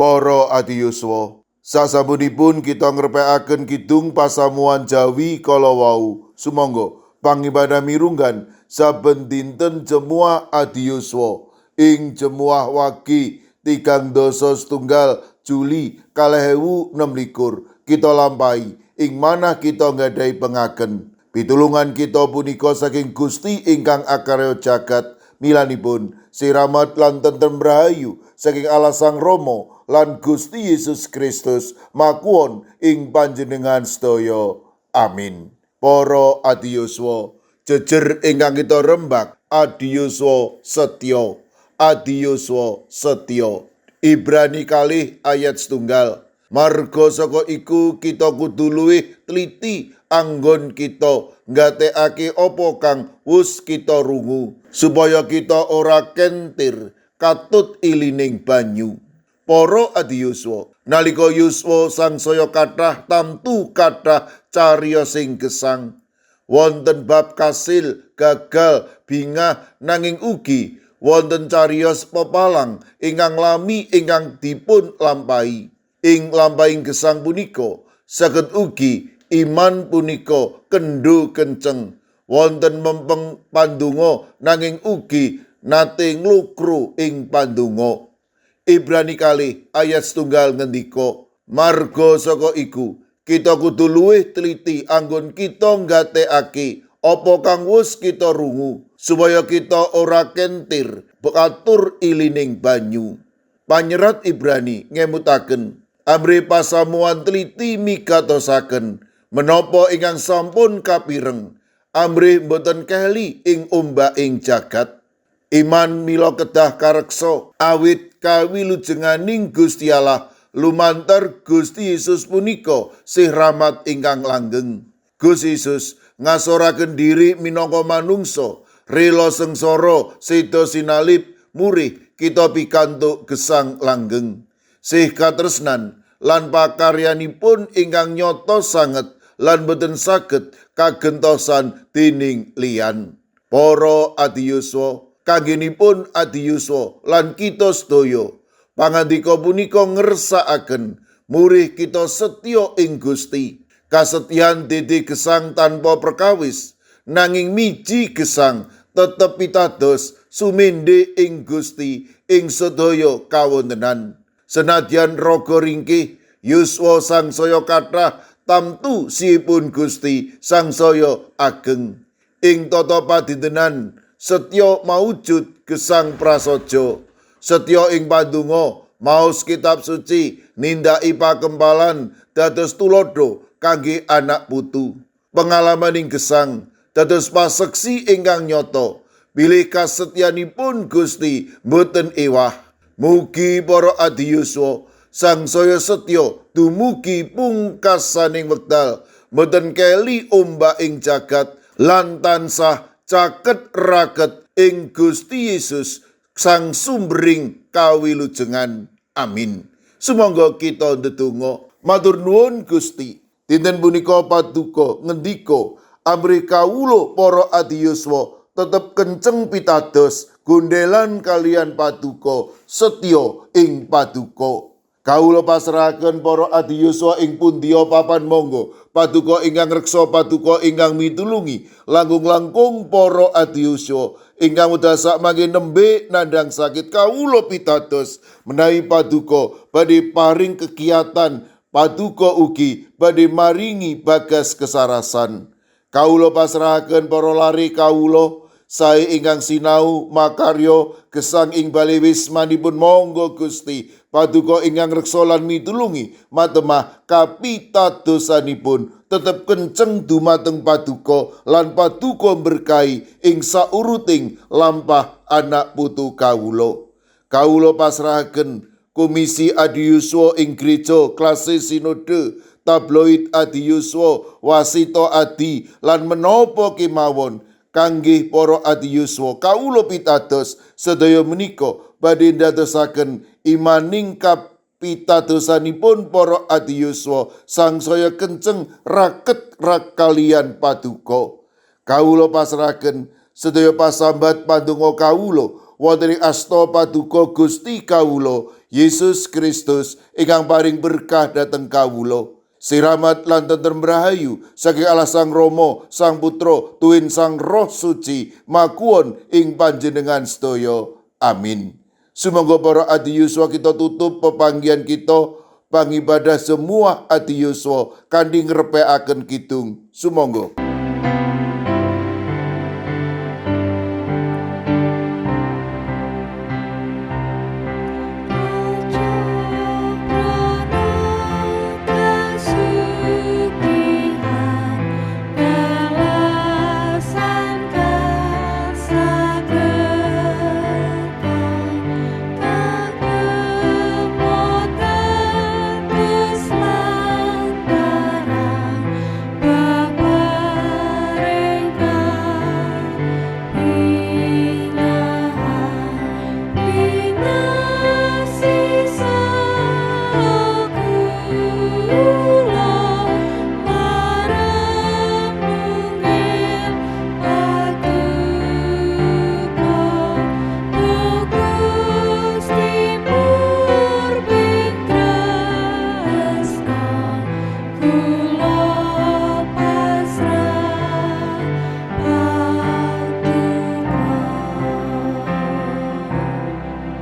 Para adiyuswa, sasampunipun kita ngrepekaken kidung pasamuan Jawi kala wau, sumangga pangibadah mirunggan saben dinten Jemuah Adiyuswa ing Jemuah Wage 31 Juli 2026 kita lampahi ing manah kita nggadahi pengaken. Pitulungan kita punika saking Gusti ingkang akarya jagat, milanipun siramat lan tentrem rahayu saking Allah Sang Rama lan Gusti Yesus Kristus makuwon ing panjenengan sedaya. Amin. Para adiyuswa, jejer ingkang kita rembak, adiyuswa setya, adiyuswa setya. Ibrani 2 ayat 1. Marga saka iku kita kudu luwih tliti anggon kita nggatekake apa kang wus kita rungu, supaya kita ora kentir katut ilining banyu. Para adiyuswa, nalika yuswa sangsaya kathah tamtu kathah cariyos sing gesang. Wonten bab kasil, gagal, bingah, nanging ugi wonten cariyos pepalang ingkang lami ingkang dipun lampahi. Ing lampahing gesang punika saged ugi iman punika kendho kenceng. Wonten mempeng pandonga nanging ugi nate nglukro ing pandonga. Ibrani 2 ayat 1 ngendika, marga saka iku kita kudu luwih teliti anggon kita nggatekake apa kang wis kita rungu, supaya kita ora kentir bekatur ilining banyu. Panyerat Ibrani ngemutaken amrih pasamuan teliti migatosaken menapa ingkang sampun kapireng, amrih boten keli ing ombaking jagat. Iman mila kedah kareksa awit kawilujenganing Gusti Allah lumantar Gusti Yesus punika sih rahmat ingkang langgeng. Gusti Yesus ngasoraken diri minangka manungsa, rela sengsara, seda sinalib, murih kita pikantuk gesang langgeng. Sih katresnan lan pakaryanipun ingkang nyata sanget lan boten saged kagentosan dening liyan. Para adiyuswa, kanggenipun adiyuswa lan kita sedaya, pangandika punika ngersakaken murih kita setya ing Gusti. Kasetyan dadi gesang tanpa perkawis, nanging miji gesang tetep pitados sumende ing Gusti ing sedaya kawontenan. Senadyan raga ringkih, yuswa sangsaya kathah, tamtu sihipun Gusti sangsaya ageng. Ing tata padintenan setya maujud gesang prasaja, setya ing pandonga, maos kitab suci, nindaki pakempalan dados tuladha kangge anak putu. Pengalaman ing gesang dados paseksi ingkang nyata bilih kasetyanipun Gusti boten ewah. Mugi para adiyuswa sangsaya setya dumugi pungkasaning wekdal, boten keli ombak ing jagat lan tansah caket raket ing Gusti Yesus sang sumbering kawilujengan. Amin. Sumangga kita ndedonga. Matur nuwun Gusti. Dinten punika paduka ngendika amrih kawula para adiyuswa tetep kenceng pitados gondelan kalian paduka setya ing paduka. Kawula pasrahaken para adiyuswa ing pundiya papan monggo, paduka ingkang reksa, paduka ingkang mitulungi langkung-langkung para adiyuswa ingkang wekdal sakmangke nembe nandhang sakit. Kawula pitados menawi paduka badhe paring kegiatan, paduka ugi badhe maringi bagas kesarasan. Kawula pasrahaken para lare kawula sae ingkang sinau makarya gesang ing bale wismanipun monggo Gusti, paduka ingkang reksa lan mitulungi matemah kapitadosanipun tetep kenceng dumateng paduka lan paduka berkahi ing sauruting lampah anak putu kawula. Kawula pasrahaken Komisi Adiyuswa ing Gereja Klase Sinode, Tabloid Adiyuswa, Wasita Adi lan menapa kemawon kangge para adiyuswa. Kawula pitados sedaya menika badhe ndadosaken imaning kapitadosanipun para adiyuswa sangsaya kenceng raket rak kalian paduka. Kawula pasrahaken sedaya pasambat pandonga kawula wonten ing asta paduka Gusti kawula Yesus Kristus ingkang paring berkah dhateng kawula. Siramat lan tentrem rahayu saking Allah Sang Rama, Sang Putra, tuwin Sang Roh Suci makuwon ing panjenengan sedaya. Amin. Sumangga para adi yuswa, kita tutup pepanggihan kita pangibadah semua adi yuswa kanthi ngrepekaken kidung. Sumangga.